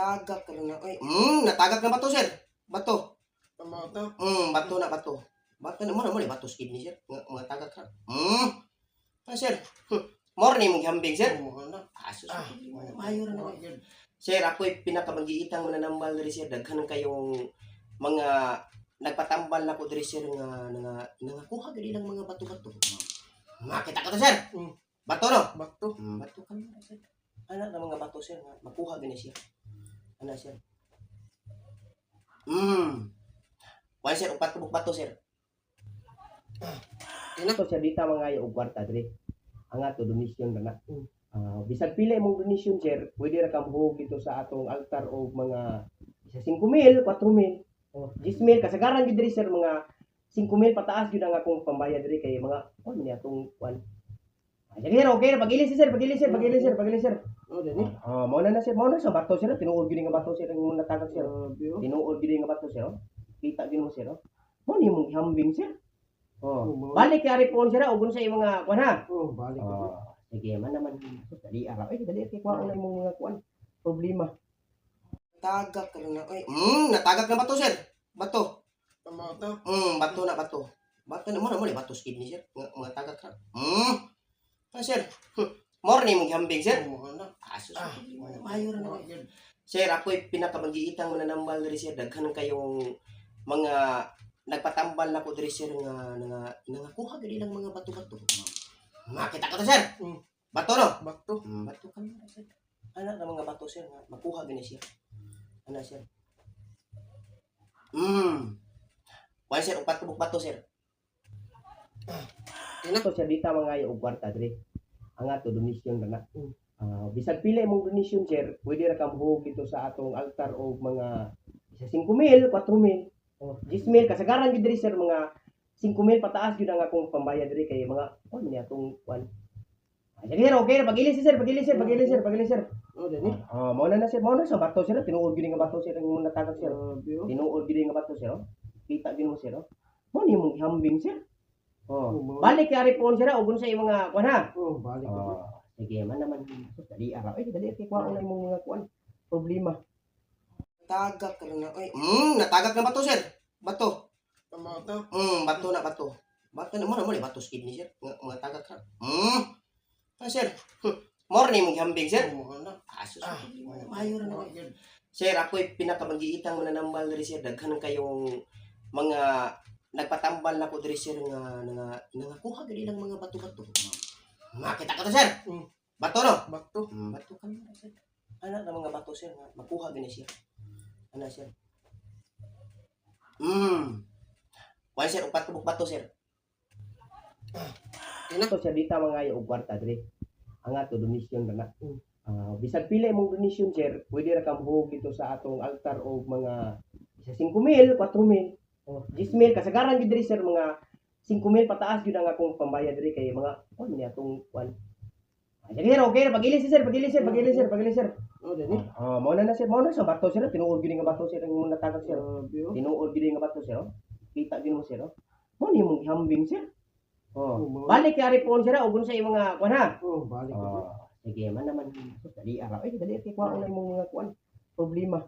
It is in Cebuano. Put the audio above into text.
Tagak ka na. Ay, natagak na bato, sir. Bato. Bato. Bato na bato. Bato na mo na bato sa kidney, sir. Nga, mga tagak ra. Ah, sir. Morning mong hambing, sir. Oo, na. Asus. Ah, Maayo ra na. Sir, ako'y pinakamangiitang mananambal diri, sir. Daghan kayong mga nagpatambal na ko diri, sir, nga nga nangakuha gid ilang mga bato-bato. Makita ka to, sir. Bato no? Bato. Bato ka na, sir. Ana na mga bato, sir, nga makuha gani siya. Ana, sir. Kuan, sir, upat ka bato, sir. Ina. To sir, dita mga og kwarta diri. Ang ato donation na na. Ah, bisag pila imong donation, sir, pwede ra ka mohuog dito sa atong altar og mga isa 5,000, 4,000, oh, 10,000. Kasagaran gid diri, sir, mga 5,000 pataas gyud ang akong pambayad diri kay mga oh ni atong kuan. Ah, sige sir, okay na pagili sir, pagili sir, pagili sir, pagili sir. Oh, dini. Ah, mao na na sir, mao na sa bato, sir, tinuod gyud nga bato, sir, ang imong natagak, sir. Grabe, oh. Tinuod gyud nga bato, sir, oh. Kita gyud mo, sir, oh. Mao ni imong gihambing, sir. Oh. Oh, mao. Balik kay ari poon, sir, ug unsa imong mga kuan ha? Oh, balik ko. Oh, sige man naman. Sus, dali ara. Ay, dali kay kuha na imong mga kuan. Problema. Tagak ka na. Ay, natagak na bato, sir. Bato. Bato. Bato na bato. Bato na mo na bato sa kidney, sir. Nga, mga tagak ra. Ah, sir. Morning mong hambing, sir. Oo, na. Asus. Ah, Maayo ra na. Sir, ako'y pinakamangiitang mananambal diri, sir. Daghan kayong mga nagpatambal na ko diri, sir, nga nga nangakuha gid ilang mga bato-bato. Makita ka to, sir. Bato no? Bato. Bato ka na, sir. Ana na mga bato, sir, nga makuha gani siya. Ana, sir. Kuan, sir, upat ka bato, sir. Ina. To sir, dita mga og kwarta diri. Ang ato donation na na. Ah, bisag pila imong donation, sir, pwede ra ka mohuog dito sa atong altar og mga isa 5,000, 4,000, oh, 10,000. Kasagaran gid diri, sir, mga 5,000 pataas gyud ang akong pambayad diri kay mga oh ni atong kuan. Ah, sige sir, okay na pagili sir, pagili sir, pagili sir, pagili sir. Oh, dini. Ah, mao na na sir, mao na sa bato, sir, tinuod gyud nga bato, sir, ang imong natagak, sir. Grabe, oh. Tinuod gyud nga bato, sir, oh. Kita gyud mo, sir, oh. Mao ni imong gihambing, sir. Oh. Oh, mao. Balik kay ari poon, sir, ug unsa imong mga kuan ha? Oh, balik ko. Oh, sige man naman. Sus, dali ara. Ay, dali kay kuha na imong mga kuan. Problema. Tagak ka na. Ay, natagak na bato, sir. Bato. Bato. Bato na bato. Bato na mo na bato sa kidney, sir. Nga, mga tagak ra. Ah, sir. Morning mong hambing, sir. Oo, na. Asus. Ah, Maayo ra na. Sir, ako'y pinakamangiitang mananambal diri, sir. Daghan kayong mga nagpatambal na ko diri, sir, nga nga nangakuha gid ilang mga bato-bato. Makita ka to, sir. Bato no? Bato. Bato ka na, sir. Ana na mga bato, sir, nga makuha gani siya. Ana, sir. Kuan, sir, upat ka bato, sir. Ina. To sir, dita mga og kwarta diri. Ang ato donation na na. Ah, bisag pila imong donation, sir, pwede ra ka mohuog dito sa atong altar og mga isa 5,000, 4,000, oh, 10,000. Kasagaran gid diri, sir, mga 5,000 pataas gyud ang akong pambayad diri kay mga oh ni atong kuan. Ah, sige sir, okay na pagili sir, pagili sir, pagili sir, pagili sir. Oh, dini. Ah, mao na na sir, mao na sa bato, sir, tinuod gyud nga bato, sir, ang imong natagak, sir. Grabe, oh. Tinuod gyud nga bato, sir, oh. Kita gyud mo, sir, oh. Mao ni imong gihambing, sir. Oh. Oh, mao. Balik kay ari poon, sir, ug unsa imong mga kuan ha? Oh, balik ko. Oh, sige man naman. Sus, dali ara. Ay, dali kay kuha na imong mga kuan. Problema.